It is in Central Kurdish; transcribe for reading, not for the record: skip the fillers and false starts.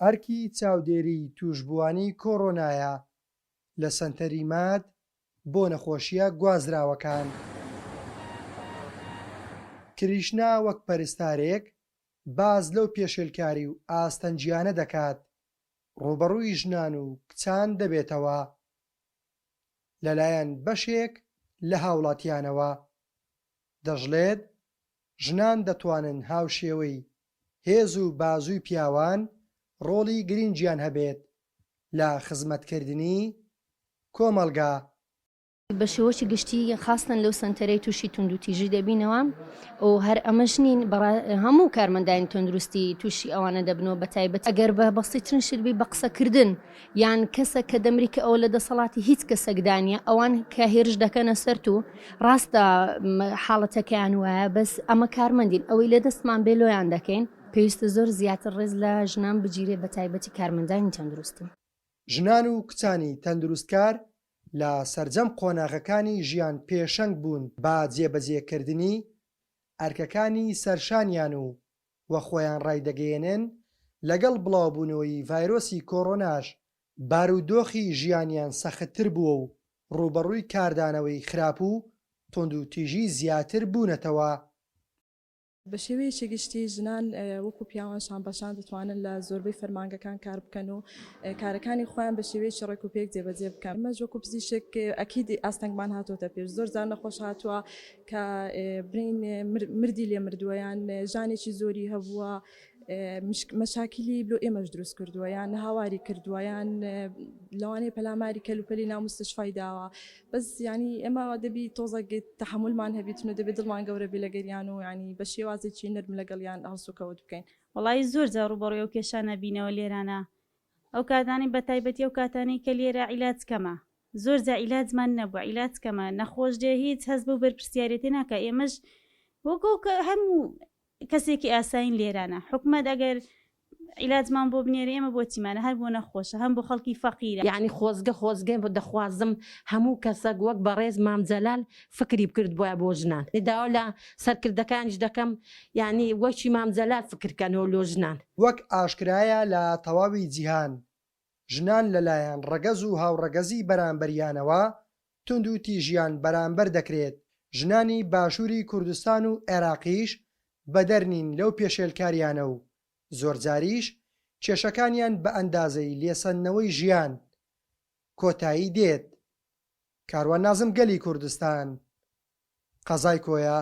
ئەرکی چاودێریی تووشبووانی کۆرۆنایە لە سەنتەری ماد بۆ نەخۆشییە گوازراوەکان. کریشنا وەک پەرستارێک باس لەو پێشێلکاری و ئاستەنگییانە دەکات ڕووبەڕووی ژنان و کچان دەبێتەوە لەلایەن بەشێک لە هاوڵاتیانەوە، دەشڵێت، ژنان دەتوانن هاوشێوەی هێز و بازووی پیاوان ڕۆڵی گرنگیان هەبێت لە خزمەتکردنی کۆمەڵگا. بە شێوەکی گشتی خاستەن لەو سەنتەرەی تووشی توندوتیژی دەبینەوە و هەر ئەمەش نین هەموو کارمەندانی تەندروستی تووشی ئەوانە دەبنەوە بە تایبەت ئەگەر بە بەسیترین شت بی بە قسەکردن یان کەسە کە دەمری کە ئەوە لە دەسەڵاتی هیچ کەسەکدانە ئەوان کە هێرش دەکەنە سەرت و ڕاستە حاڵەتەکەیان وایە بەس ئەمە کارمەندین ئەوەی لە دەستمان بێ لۆیان دەکەین پێویستە زۆر زیاتر ڕێز لە ژنان بگیرێ بە تایبەتی کارمەندانی تەندروستی. ژنان و کچانی تەندروستکار لە سەرجەم قۆناغەکانی ژیان پێشەنگ بوون بە جێبەجێکردنی ئەرکەکانی سەرشانیان و و خۆیان ڕایدەگەیەنن لەگەڵ بڵاوبوونەوەی ڤایرۆسی کۆرۆناش بارودۆخی ژیانیان سەختتر بووە و ڕووبەڕووی کاردانەوەی خراپ و توندوتیژی زیاتر بوونەتەوە. بە شێوەیەکی گشتی ژنان وەکو پیاوان شانبەشان دەتوانن لە زۆربەی فەرمانگەکان کار بکەن و کارەکانی خۆیان بە شێوەیەکی ڕێک و پێک جێبەجێ بکەن. ئێمەش وەکو پزیشک ئەکید ئاستەنگمان هاتۆتە پێش، زۆر جار نەخۆش هاتووە کە برین مردی لێ مردووە یان ژانێکی زۆری هەبووە مەشاکیلی لۆ ئێمەش دروست کردووە یان هاواری کردووە یان لەوانەیە پەلاماری کەلوپەلی ناو مستشفای داوە بەس یانی ئێمە دەبی تۆزەک تەحەمولمان هەبیتن و دەبێ دڵمان گەورە بی لەگەریان و یانی بە شێوازێکی نەرم لەگەڵیان هەڵسوکەوت بکەین. وەڵایی زۆر جار ڕووبەڕووی ئەو کێشانە بینەوە لێرانە ئەو کاتانەی بەتایبەتی ئەو کاتانەی کە لێرە عیلاج کەمە زۆر جا عیلاجمان نەبووە عیلاج کەمە نەخۆش دێ هیچ هەست بەو بەرپرسیارێتیە ناکا ئێمەش وەک هەموو کەسێکی ئاسایین لێرانە حکومەت ئەگەر عیلاجمان بۆ بنێرێ ئێمە بۆ چیمانە هەر بۆ نەخۆشە هەم بۆ خەڵکی فەقیرە. یەعنی خۆزگە خۆزگە دەخوازم هەموو کەسەک وەک بەڕێز مام جەلال فکری بکردبایە بۆ ژنان داوا لە سەرکردەکانیش دەکەم یەعنی وەکی مام جەلال فکر کەنەوە لۆ ژنان. وەک ئاشکرایە لە تەواوی جیهان ژنان لەلایەن ڕەگەز و هاوڕەگەزی بەرامبەریانەوە توندوتیژیان بەرامبەر دەکرێت، ژنانی باشوری کوردستان و عێراقیش بەدەر نین لەو پێشێلکاریانە و زۆرجاریش کێشەکانیان بە ئەندازەی لێسەندنەوەی ژیان کۆتایی دێت. کاروان نازم گەلی کوردستان، قەزای کۆیە.